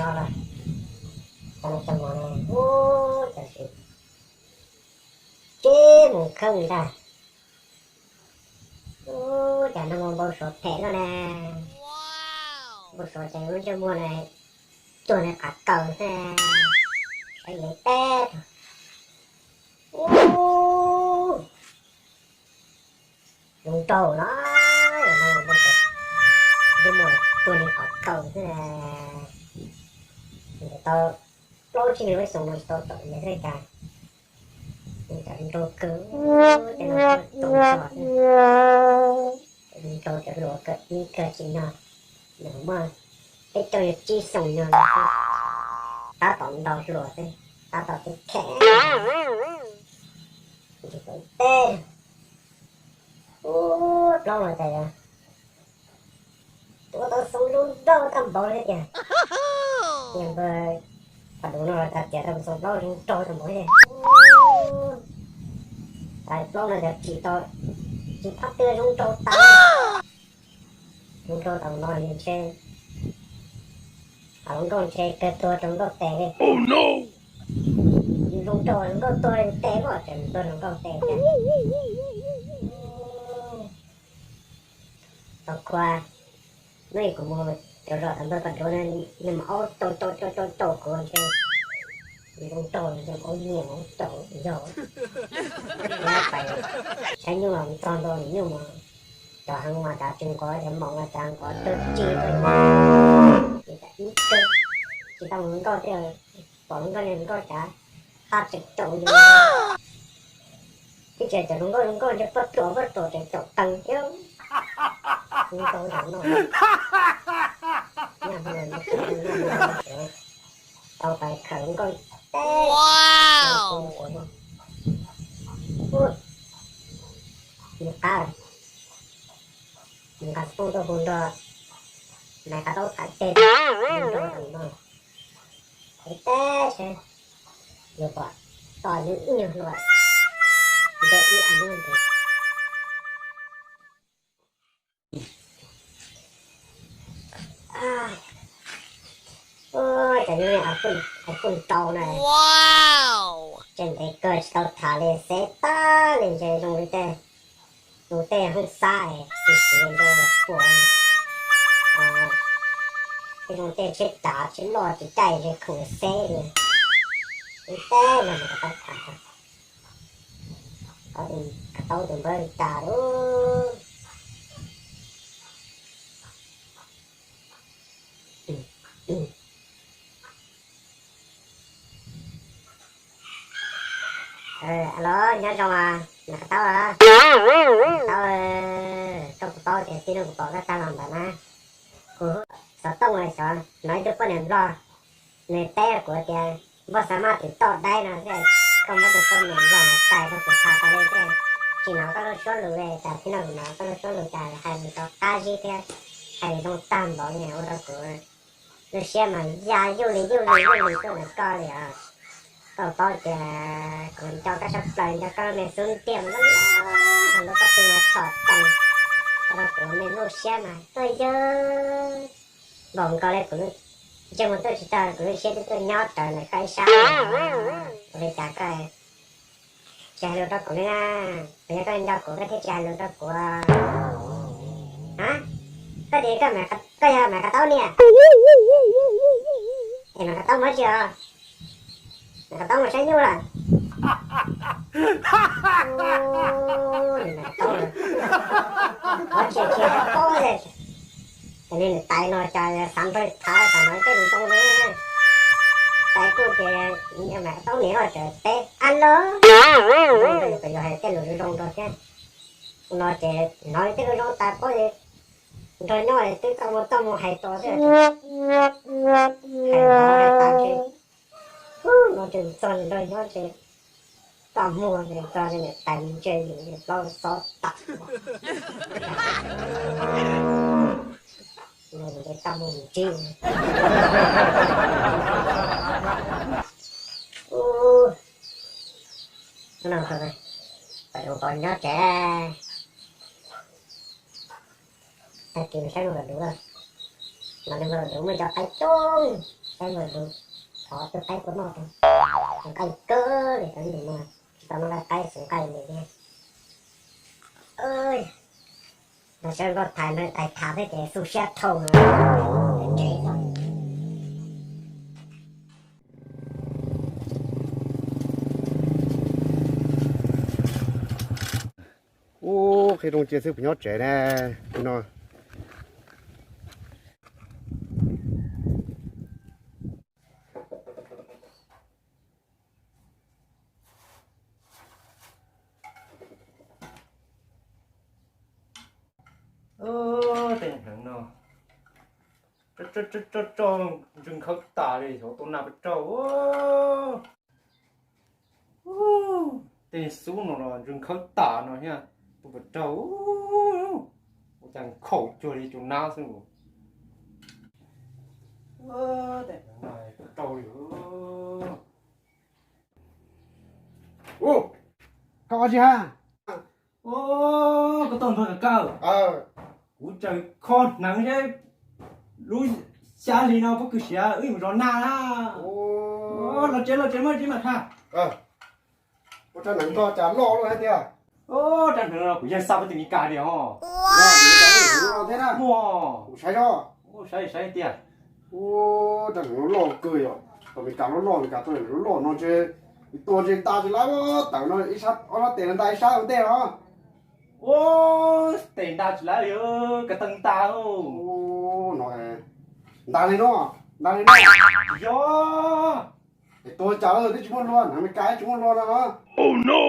Tau los, tau los txog mov no, ub, tam sim tsis mus kheej ntag. Ub, cas no npau suav phem no na. Npau suav ces lub ntsej muag na, cuag nws qhov kaus xwb. Saib yuav teb, ub, zoo nraug no, npau suav, ntsej muag cuag nws qhov kaus xwb. Tau plaub tsib nyuag lub xyoo no tsis tau tom yawg thiab cas, cas nraug kawg, tej no zoo zog xwb. Nraug cov hluas kawg ib kawg tsis nyog, nws muaj peb caug yog tsib xyoo nyog xwb, tab tom ntaus hluas xwb, tab tom pib kheej. Tsis tau teb, ub, plaub no cas yog ua tau xoo zoo nraug tag npaum li tiag. Yog npawg Paj Duv no los cas txiav tau xoo plaub zoo nraug tag npaum li. Tais plaub no cas tsis tau, tsis tau twg zoo nraug tas. Zoo nraug tau no ntshe, hluas nkauj ntshe kawg tuag rau nkauj tes li. Zoo nraug hluas nkauj tuag li tes mas tseem tuag hluas nkauj tes thiab. Tau khuav, hnub ib kuv mus rau zos tom npawg Paj Duv, nws mas aub caum caum caum caum kuv ntshe zoo nraug zoo aub nyiam aub caum yog. Pais saib nyuj los txog ntua nyuj mas cov heev mas cas tsis nqos, cov maum mas cas nqos tag tsis, ib kawg tsis tau hluas nkauj thiab, pom hluas nkauj li hluas nkauj cas haj tseem caum yus. Twb tsis cov hluas nkauj, hluas nkauj ntshe poj ruam poj ruam tseem caum qees thiab. Zoo nraug ntawm no, tau pais khawm hluas nkauj teb, mus qab, mus nqa xov tooj tuaj hu nrog Maiv Qhov Taub tham teb, hu nrog no, teb seb yus pom tau ib nyuag hluas ntev ib a nyuag ntev. Cov nyuj hais kuj nrau na, tseem ntev kawg tsis tau tham li, xev tag li ntshe zoo li tej, tus tej hoob xab es tsis siv ntshe puas, tej zoo tej tsheb rav tsheb loj tsis caij ntshe khoom xeb li. Ib teb no mus kom tau tham, Koj taub tus npawb li cas lub. Alo, nyob zoo, Maiv Qhov Taub a? Taub, koj puas paub tias txij no kuv pom koj tag los ntawd na, kuv xov tooj xyov hnov ib tug poj niam Nplog nws teb kuv tias npawg Xab Maj twb tau daib no, koj muab tus poj niam Nplog no txais rau kuv tham tau li tej. Tsis hnov koj lub suab lus li, cas txij no kuv hnov koj lub suab lus cas hais lus tau qab zib thiab hais lus zoo tag npaum li, ua rau kuv lub siab mas ya yuj li yuj li yuj li tuaj ntawm koj li os. Koj paub tias kuv nco koj sab plaws, nco koj lub me xub ntiag mas loj loj, ho lub pob tw mas tshom cees, ua rau kuv me lub siab mas tuaj yawg npaum nkaus li kuv ntsej muag tuaj tsis tag, kuv lub siab twb tuaj nyob rawv ntawm koj ib sab. Ua li cas koj tsis hais lus rau kuv li na? Puas yog koj nco kuv koj thiaj tsis hais lus rau kuv? A, koj tias koj, koj yog Maiv Qhov Taub niam? Es Maiv Qhov Taub mus dab tsi os? Maiv Qhov Taub mus saib nyuj lawm. Ub, Maiv Qhov Taub, ua tsis tsis hais paub li. Ces niag niam tais no cas xav nrog thav, xav hnov tej lus zoo zoo. Tais kuj tias Maiv Qhov Taub niam los tseem teb, alo, yus hais tej lus zoo zoo rau thiab. No ces hnov tej lus zoo tas paub ces nrog nyob twb txaj muag txaj muag hais tso thiab. Hais hnov hais tas ntshe, no ces txog nrog nyob ces txaj muag ces txog niam tais mus ntsia yus plaub xob tam. Txaj muag mus ntsib. Ub, no pab nyob tsev. Tag kis saib npawg Duv, los npawg Duv muaj cov qaib coob. Qaib mus tus, thov tus qaib tua noj tus, tus nqaij kawg li rau ib ntus no, tsis tau noj nqaij qaib xwb nqaij li thiab. Nrog sawv nrog tham, nrog tham thiab ces xu siab dhau. Ub, qhib rooj cia xwb puas nyob tsev ne no. Tej hneev no, tso tso tso, ntsws nkhawv tas li, xyov tau nag puas raug. Tej xub no los ntsws nkhawv tas no thiab, tau puas raug. Ua cas nkhaus cuag li cov nab xwb. Tej hneev no puas raug li. Ub, koj ua tsi ha? Koj tuaj npawg Kawg, kuv tseem kho hneev seb lub xya hli no pob kws siav wb mus zov nag na. Los tsev los tsev, muaj tsis mam tham. Ua rab hneev koj cas loj luaj thiab tiag. Rab hneev no kuv yeej xa pab tij Mes Kas tiag os. Muaj, kuv saib, saib tiag. Rab hneev loj kawg yom, tom Mes Kas loj loj, Mes Kas tuaj loj loj no ntshe tua ntshe nta tsis lawv, tawm no ib sab ob sab tes nta ib sab ua ntej os. Ua tes nta tsis lawv, kav teej nta. No nta li no, nta li no. Yog. Es tua cas twb tsis muaj hlua, hneev Mes Kas tsis muaj hlua no.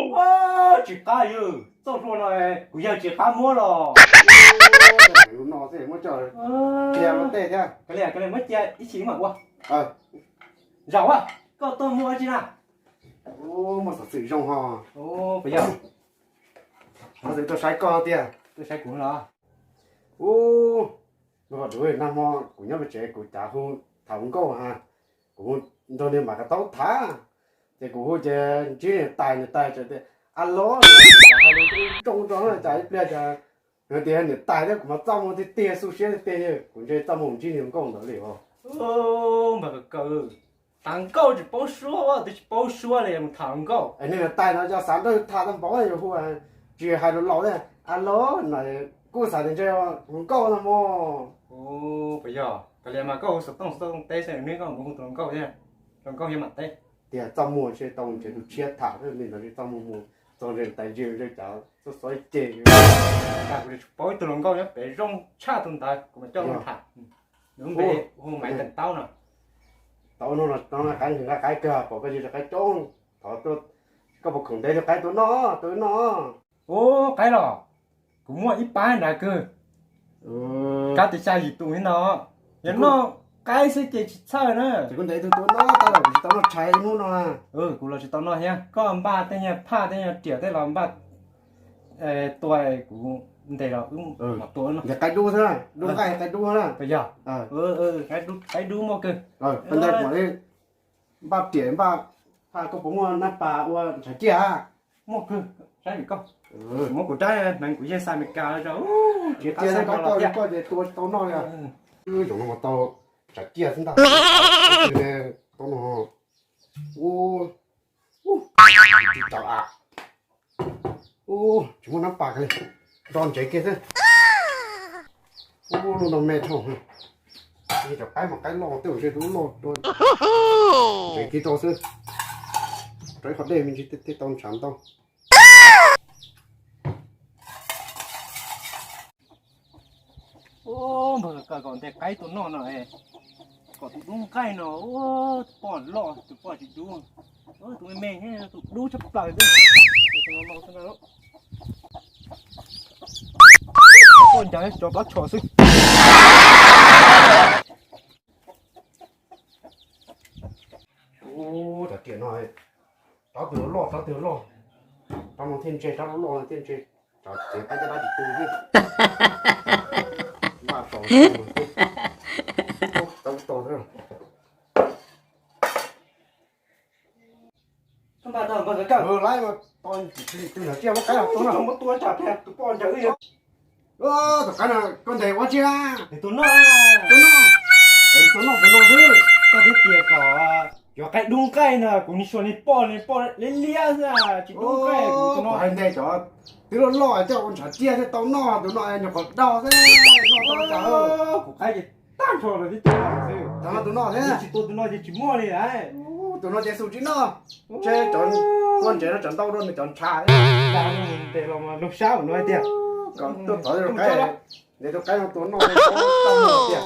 Tsis qab yog txoj hlua no, kuv yawg tsis qab muab los. No xwb muab coj cia ua ntej thiab. Muab cia ib chim mam ua. Zaum a, koj tuaj muaj dab tsi na? Muaj xov xwm zoo ho. Puas yog? Xov xwm tuaj saib koj tiag. Tuaj saib kuv los? Ub, nag hmo kuv nyob pem tsev kuv cav hu tham hluas nkauj ha, kuv nrog niag Mas Kav Taub tham, ces kuv hu ces ntsib niam tais, niam tais txawm tias, a los, cas hais lus zoo tso na, cas ib pliag cas tias niam tais thiab kuv mas txaj muag tiag tiag, xu siab tiag tiag, kuv ntshe txaj muag mus ntsib niag hluas nkauj ntawd li os. Mas Kav Kaw, tham nkauj tsis paub suab, twb tsis paub suab li mus tham hluas nkauj. Es niag niam tais no cov xav nrog yus tham tau npaum yuav hu, tsis hais lus laus thiab, a los, kuj xav tias ntshe hluas nkauj no mog. Puas yog? Kav liam mas koj hu xov tooj, xov tooj teb xwb, neb koj mus hu tus hluas nkauj thiab, hluas nkauj thiab mam teb. Tias txaj muag ntshe tau nrhiav tus tshiab tham, li ntawd txaj muag mus txog ntshe tais ntsia ntshe cas xov xov ib ce. Cas kuv tsis paub ib tug hluas nkauj nyob pem zoo tshaj tus ntawd, kuv mam coj mus tham. Nws lub npe hu Maiv Teem Taub no. Tau no los qaib nqhis nqaij qaib kawg, pom koj tsis rau qaib coob, thov koj puas khoom ntev tus qaib tua noj, tua wb noj. Ub, qaib los, kuv muaj ib pab nrad kawg, kab tis xya yim tus li no. Yog noj qaib xwb ces tsis txhawj na. Ces kuv ntev tus tua noj tau los kuv tsis tau noj tshais hnub no. Kuv los tsis tau noj thiab, koj npaj tej nyuag phaj tej nyuag riam tej los npaj tua, kuv ntes los wb mam tua no. Ntes qaib dub xwb, dub nqaij qaib dub na. Puas yog? Qaib dub muaj kawg. Npaj riam npaj phaj, koj puas muaj nab pas ua ntshav ciaj? Muaj kawg, saib vim koj muab kuv rab hneev kuv yeej xa Amelikas rau. Tsis qab xav koj li koj ces tua tsis tau noj li. Wb zaum no mas tau ntshav ciaj xwb ntag. Tau no. Ub, ub, tsis tau a. Ub, tsis muaj nab pas kiag li, nto ntsev kiag xwb. Ub, lub no me dhau. Cov qaib mas qaib loj tej zaum ntshe tus loj dua. Ntsev kiag rau xwb, rau ib qho dej me ntsis thiaj tau ntshav ntau. Ub, npawg Kawg, kom ntes qaib tua noj no, kom tus dub nqaij no, tus poj loj tus poj tsis dub, tus me me thiab tus dub tshaj plaws xwb. Tus no no xwb na. Poj ncaws cov plab tshos xwb. Ub, rab riam no, rab twg loj rab twg loj, rab no thiaj ntse, rab loj loj no thiaj ntse. Rab txiav qaib caj dab tsis tu thiab. Npaj tos, tos xwb. Npaj tau npawg Kawg. Lawv mas tos tus nrog tsiaj muab qaib los tua no. Muab tua tsam tus poj ncaws wb yog. Tus qaib no koj ntes ua tsi na? Tus no, tus no, tus no tus no xwb. Koj twb tias kom cov qaib dub nqaij no, kuv nim suas nim poj nim poj liab liab xwb, tsis dub nqaij. Kuv hais nteg cov twb loj loj coj ua ntshav tiaj thiaj tau noj, tus no nyuag qhuav daug xwb, noj tau cas. Kuv qaib ces tag nrho los tib tus no xwb. Tag no tus no thiab. Tsis tua tus no ces tsis muaj li lauj. Tus no ces xum tsis noj. Ces cov kua ntsev no tsam ntau dua nws cov ntshav. Ntes los lub sab no tiag. Kom tuaj thov tus qaib, ntes tus qaib no tua noj tiag.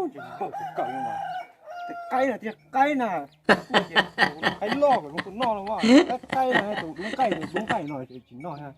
Tsis npaum tus kawm no mas, tej qaib no thiaj qaib na. Qaib loj kom zoo tus noj no mas, qaib qaib no tus dub nqaij, tus dub nqaij no tsis noj na.